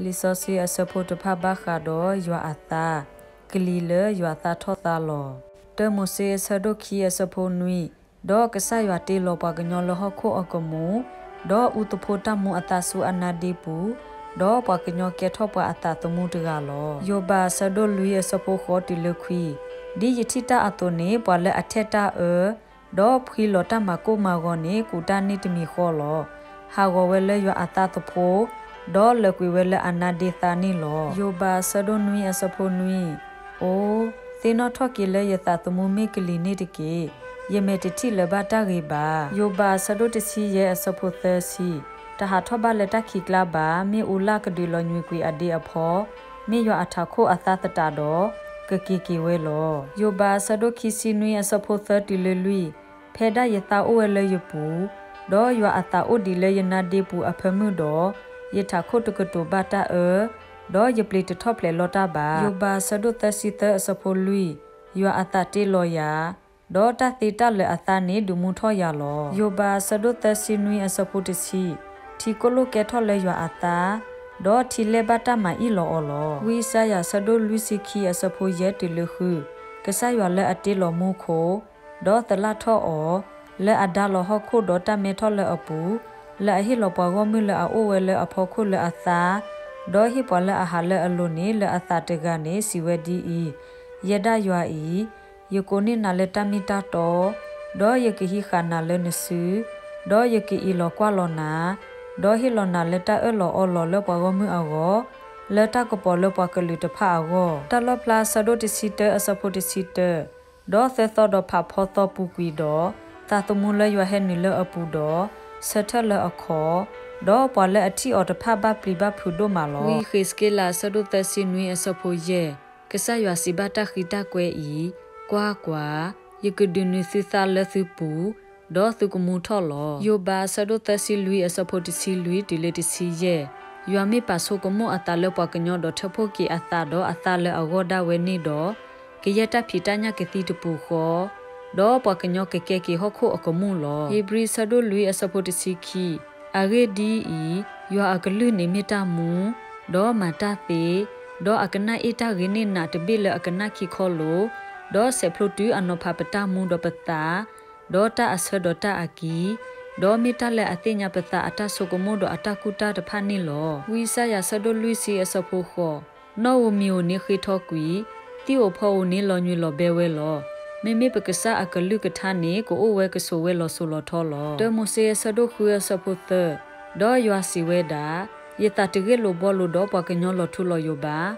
လံာ်စီဆှံအဆၢဖိတဖၣ်ဘၣ်ဃးဒီးယွၤအသး, ကလံၤလၢယွၤသးထီၣ်သါလီၤ. တၢမိၤၡ့အဆၢဒိၣ်ခံအဆၢဖိနွံ, ဒီးကစၢ်ယွၤတ့လီၤပှၤကညီလၢဟီၣ်ခိၣ်အကမူၣ်, ဒီးအူသဖှိတၢ်မူအသးဆူအနါဒ့ပူၤ, ဒီးပှၤကညီကဲထီၣ်ပှၤအသးသမူတဂၤလီၤ. ယိၤဘးအဆၢဒိၣ်လွံၢ်အဆၢဖိဃိးတုၤလၢခွံ, ဒ်ယထံၣ်တၢ်အသိးန့ၣ် ပှၤလၢအထဲၣ်တၢ်အၢ ဒီးဖှံလီၤတၢ်မၤကိၢ်မၤဂီၤန့ၣ် ကူးတၢ်န့ၢ်တမံၤဃီလီၤ. ဟးဂီၤဝဲလၢယွၤအသးသဖှိ, ဒီးလၢာ်ကွံာ်ဝဲလၢအနါဒ့သါန့ၣ်လီၤ. ယိၤဘးအဆၢဒိၣ်နွံအဆၢဖိနွံ, အိ, သ့ၣ်နီၣ်ထီၣ်က့ၤလၢယသးသမူမ့ၢ်ကလံၤန့ၣ်တက့ၢ်. ယမဲာ်တထံၣ်လၢၤဘၣ်တၢ်ဂ့ၤဘၣ်. ယိၤဘးအဆၢဒိၣ်တဆံယဲၢ်အဆၢဖိသၢဆံ, တဟးထီၣ်ဘၣ်လၢတၢ်ခံးကျါဘၣ်. မ့ၣ်အူလၣ်ကဒုးလီၤညွံးကွံာ်အဒ့အဖီ, မ့ၢ်ယွၤအထးခိၣ်အသါသတးဒီး, ကက့ၤက့ၤဝဲလီၤ. ယိၤဘးအဆၢဒိၣ်ခံဆံနွံအဆၢဖိသၢတုၤလၢလွံၢ်, ဖဲဒၣ်ယသးအိၣ်ဝဲလၢယပူၤ, ဒီးယွၤအသးအိၣ်ဒံးလၢယနါဒ့ပူၤအဖၢမုၢ်ဒီး, ယထးခိၣ်တကတိၤဘၣ်တၢ်အၢ, ဒီးယပျ့ၤတထီၣ်ဖျဲးလီၤတၢ်ဘၣ်. ယိၤဘးအဆၢဒိၣ်သၢဆံသၢအဆၢဖိလွံၢ်, ယွၤအသးတ့လီၤယၤ, ဒီးတၢ်သ့တၢ်လၢာ်အသါန့ၣ်ဒုးမူထီၣ်ယၤလီၤ. ယိၤဘးအဆၢဒိၣ်သၢဆံနွံအဆၢဖိတဆံ, ထံကိၣ်လိၣ်ကဲထီၣ်လၢယွၤအသး, ဒီးထံလဲၢ်ဘၣ်တၢ်မၤအံၣ်လီၤအီၤလီၤ. ဝံယၡါယၤအဆၢဒိၣ်လွံၢ်ဆံခံအဆၢဖိယဲၢ်တုၤလၢဃု, ကစၢ်ယွၤလၢအတ့လီၤမူခိၣ်, ဒီးသလၣ်ထီၣ်အီၤ, လၢအဒါလီၤဟီၣ်ခိၣ်ဒီးတၢ်မဲထီၣ်လၢအပူၤ, လၢအဟ့ၣ်လီၤပှၤဂီၢ်မုၢ်လၢအအိၣ်ဝဲလၢအဖီခိၣ်လၢအသါ, ဒီးဟ့ၣ်ပှၤလၢအဟးလၢအလိၤန့ၣ်လၢအသးတဂၤန့ၣ် စံးဝဲဒ်အံၤ, ယဲဒၣ်ယွၤအံၤ, ယကိးန့ၢ်နၤလၢတၢ်မ့ၢ်တၢ်တီ, ဒီးယကဟံးဃာ်နၤလၢနစု, ဒီးယကအံးလီၤကွၢ်လီၤနၤ, ဒီးဟ့ၣ်လီၤနၤလၢတၢ်အၢၣ်လီၤအီလီၤလၢပှၤဂီၢ်မုၢ်အဂီၢ်, လၢတၢ်ကပီၤလၢပှၤကလုာ်တဖၣ်အဂီၢ်. တၢ်လီၣ်ဖျါအဆၢဒိၣ်တဆံတၢအဆၢဖိတဆံတၢ, ဒီးသၢသီဒီးဖးဖီသီပူၤကွံာ်ဒီး, သးသမူလၢယွၤဟဲနုာ်လၢအပူၤဒီး, ဆၢထၢၣ်လၢအခီၣ်, ဒီးပှၤလၢအထံၣ်အီၤတဖၣ်ဘၣ်ပျံၤဘၣ်ဖုးဒိၣ်မးလီၤ. ဝံဃ့းစက့လးအဆၢဒိၣ်သၢဆံနွံအဆၢဖိယဲၢ်, ကစၢ်ယွၤစံးဘၣ်တၢ်ဃံတၢ်ကွဲအံၤ, ကွၢ်ကွၢ်, ယကဒုးနုာ်သုသါလၢသုပူၤ, ဒီးသုကမူထီၣ်လီၤ. ယိၤဘးအဆၢဒိၣ်သၢဆံလွံၢ်အဆၢဖိတဆံလွံၢ်တုၤလၢတဆံယဲၢ်, ယွၤမ့ၢ်ပာ်ဆိကမိၣ်အသးလၢပှၤကညီဒီးထၢဖှိၣ်က့ၤအသးဒီးအသါလၢအဂီၢ်ဒၣ်ဝဲန့ၣ်ဒီး, ကယဲၢ်တၢ်ဖံးတၢ်ညၣ်ကသံတပူၤဃီ, ဒီးပှၤကညီကကဲက့ၤဟီၣ်ခိၣ်အကမူၣ်လီၤ. ဧ့ၤဘြံၤအဆၢဒိၣ်လွံၢ်အဆၢဖိတဆံခံ, အဂ့ၢ်ဒ်အံၤ, ယွၤအကလုၢ်န့ၣ်မ့ၢ်တၢ်မူ, ဒီးမၤတၢ်သ့, ဒီးအကနၣ်အ့ၣ်တၢ်ဂ့ၤန့ၢ်နးတဘ့ၣ်လၢအကနၣ်ခံခီလိာ်, ဒီးဆဲးဖျိတုၤအနီၤဖးပတၢ်မူဒီးပသး, ဒီးတၢ်အဆၢဒီးတၢ်အကံ, ဒီးမ့ၢ်တၢ်လၢအသ့ၣ်ညါပသးအတၢ်ဆိကမိၣ်ဒီးအတၢ်ကူၣ်တၢ်တဖၣ်န့ၣ်လီၤ. ဝံယၡါယၤအဆၢဒိၣ်လွံၢ်ဆံအဆၢဖိဃိး, နီၣ်ဧိၤမံၤဧိၤန့ၣ်ဃ့ထီကွံာ်, သံၣ်ဧိၤဖီဧိၤန့ၣ်လီၤညွံးလီၤဘဲဝဲလီၤ. မ့မ့ၢ်ပကစၢ်အကလုၢ်ကထါန့ၣ် ကအိၣ်ဝဲကဆိးဝဲလီၤစိၤလီၤထီလီၤ. တၢမိၤၡ့အဆၢဒိၣ်ဃုအဆၢဖိသၢ, ဒီးယွၤစံးဝဲဒၣ်, ယသးတဂ့ၢ်လိာ်ဘှီလိာ်ဒီးပှၤကညီလီၤထူလီၤယိာ်ဘၣ်.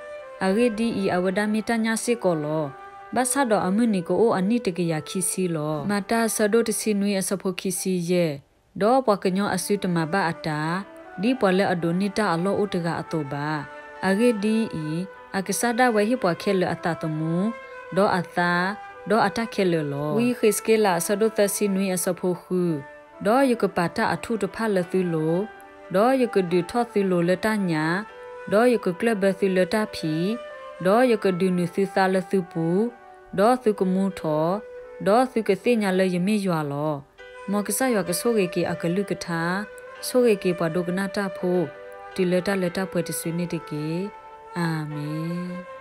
အဂ့ၢ်ဒ်အံၤ, အဝဲဒၣ်မ့ၢ်တၢ်ညၣ်စ့ၢ်ကီးလီၤ. ဘၣ်ဆၣ်ဒီးအမုၢ်နံၤကအိၣ်အနံၣ်တကယၤခံဆံလီၤ. မၤတၢ်အဆၢဒိၣ်တဆံနွံအဆၢဖိခံဆံယဲၢ်, ဒီးပှၤကညီအစုတမၤဘၣ်အတၢ်, ဒ်ပှၤလၢအဒိးန့ၢ်တၢ်အလီၢ်အိၣ်တဂၤအသိးဘၣ်. အဂ့ၢ်ဒ်အံၤ, အကစၢ်ဒၣ်ဝဲဟ့ၣ်ပှၤခဲလၢာ်အသးသမူ, ဒီးအသါ, ဒီးအတၢ်ခဲလၢာ်လီၤ. ဝံဃ့းစက့လးအဆၢဒိၣ်သၢဆံနွံအဆၢဖိဃု, ဒီးယကပာ်တၢ်အထူၣ်တဖၣ်လၢသုလိၤ, ဒီးယကဒုးထီၣ်သုလိၤလၢတၢ်ညၣ်, ဒီးယကကျၢၢ်ဘၢသုလၢတၢ်ဖံး, ဒီးယကဒုးနုာ်သုသါလၢသုပူၤ, ဒီးသုကမူထီၣ်, ဒီးသုကသ့ၣ်ညါလၢယမ့ၢ်ယွၤလီၤ. မ်ကစၢ်ယွၤကဆိၣ်ဂ့ၤက့ၤအကလုၢ်ကထါ, ဆိၣ်ဂ့ၤက့ၤပှၤဒိကနၣ်တၢ်ဖိ, တုၤလၢတၢ်လၢတၢ်ပှဲၤတစုန့ၣ်တက့ၢ်. အၤမ့ၣ်.